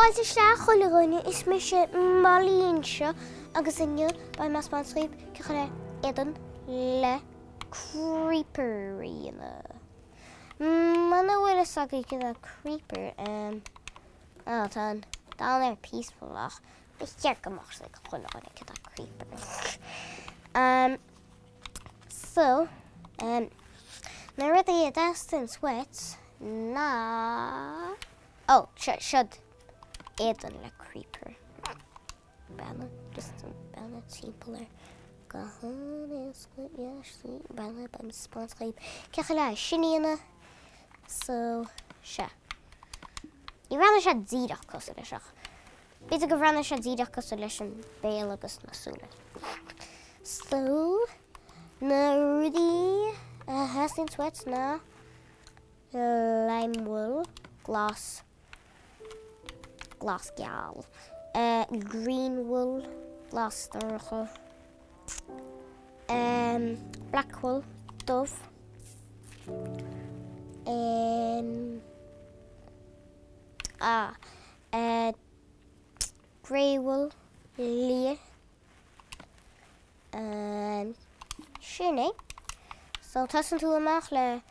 Fáilte isteach chuile dhuine, is mise Molly anseo agus inniu beidh mé ag 'spáint dhaoibh cén chaoi le éadan le creeper a dhéanamh. Muna bhfuil fhios agaibh cad é creeper, em, ah tá an domhan ar peaceful ach ba cheart go mbeadh fhios ag chuile dhuine cad é creeper. Em, so, em, na rudaí a dteastaíonn uait ná. Oh, siod éadan le creeper. Breathnaigh, just breathnaigh timpeall air. Go han-éasca, yes, breathnaigh, beidh mé ag 'spáint dhaoibh cén chaoi le é sin a dhéanamh. So, sea. Ní bhreathnaíonn sé díreach cosúil leis ach b'fhéidir go bhreathnaíonn sé díreach cosúil leis an béal agus na súile. So, na rudaí a theastaíonn uait ná Lime wool, glas, glas geal. Green wool, glas dorcha. Black wool, dubh. Ah, grey wool, liath. Sin é. So tosaíonn tú amach le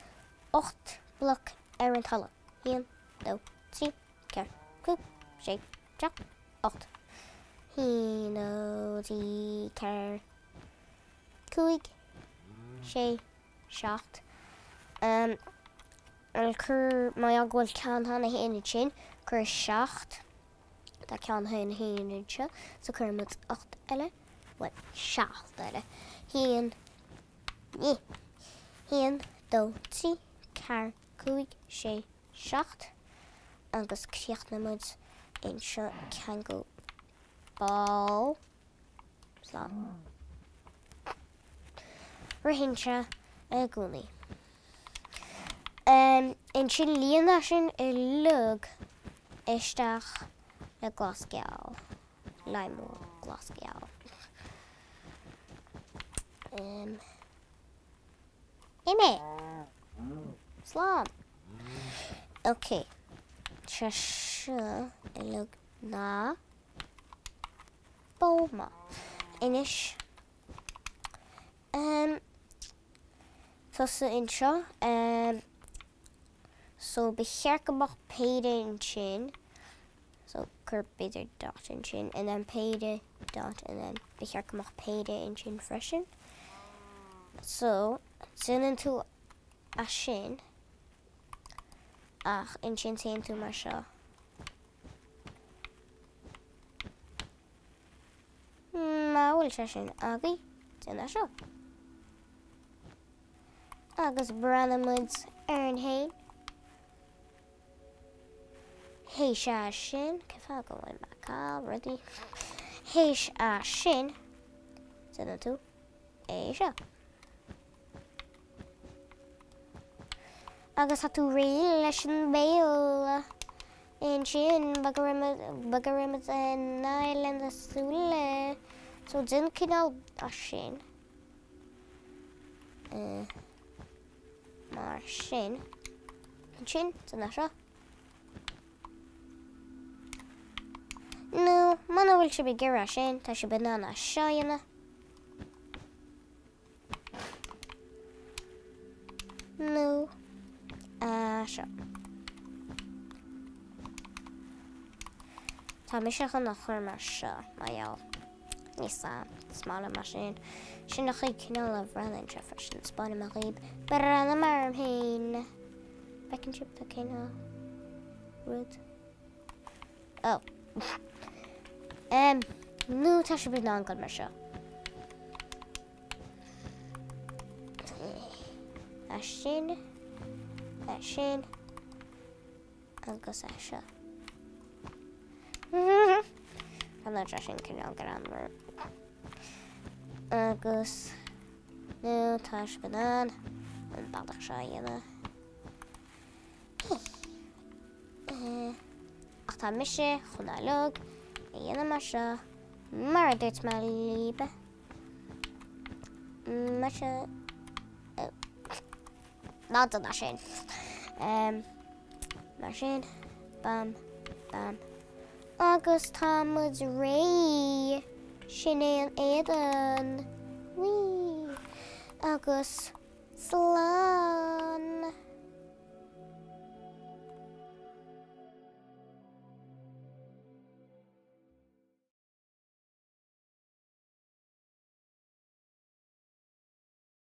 8 bloc ar an talamh. 1, 2, 3, 4, 5, 6, 7, 8. 1, 2, 3, 4, 5, 6, 7. Cuir, mar gheall go bhfuil ceann cheana féin ansin, cuir 7. Tá ceann cheana féin anseo, so cuireann muid 8 eile, bhuel, 7 eile. 1, ní. 1, 2, 3, 4, 5, 6, 7 agus críochnaíonn muid anseo ceangal ball. Slán. Ritheann sé i gcónaí. Ansin líon é sin uilig isteach le glas geal, lime wool glas geal. Imigh! Slán! Ok, sé seo uilig ná bóma. Anois, Tusa anseo. So ba cheart go mbeadh péire ansin. So cuir b'fhéidir dot ansin and then péire dot and then ba cheart go mbeadh péire ansin freisin. So déanann tú é sin ach ansin téann tú mar seo. Má bhfuil sé sin agaibh, déan é seo. Agus breathnaíonn muid orainn féin. Théis é sin, cén fáth go bhfuil mé ag cailleadh rudaí? Théis é sin, déanann tú é seo. Agus tá tú réidh leis an béal. Ansin, bogfaidh muid ar aghaidh le na súile. So déan cineál as sin. Mar sin. Ansin, déan é seo. Nó, muna bhfuil sibh ag iarraidh sin, tá sibh in ann é seo a dhéanamh. Nó é seo. Tá mise chun a chur mar seo, mar gheall. Ní sa, is maith liom mar sin. Sin an chaoi cineál a bhreathnaíonn sé freisin. 'Spáinfidh mé dhaoib. Breathnaím orm féin. Feiceann sibh tá cineál rud. Oh. Nó tá sibh in ann dul mar seo. É sin, é sin, agus é seo. Tá sé sin cineál greannmhar. Agus nó tá sibh in ann an bealach seo a dhéanamh. Ach tá mise chun é uilig a dhéanamh mar seo, mar a dúirt mé libh. Mar seo. Ná déan é sin. Mar sin. Bam, bam. Agus tá muid réidh. Sin é an éadan. Whee! Agus slán!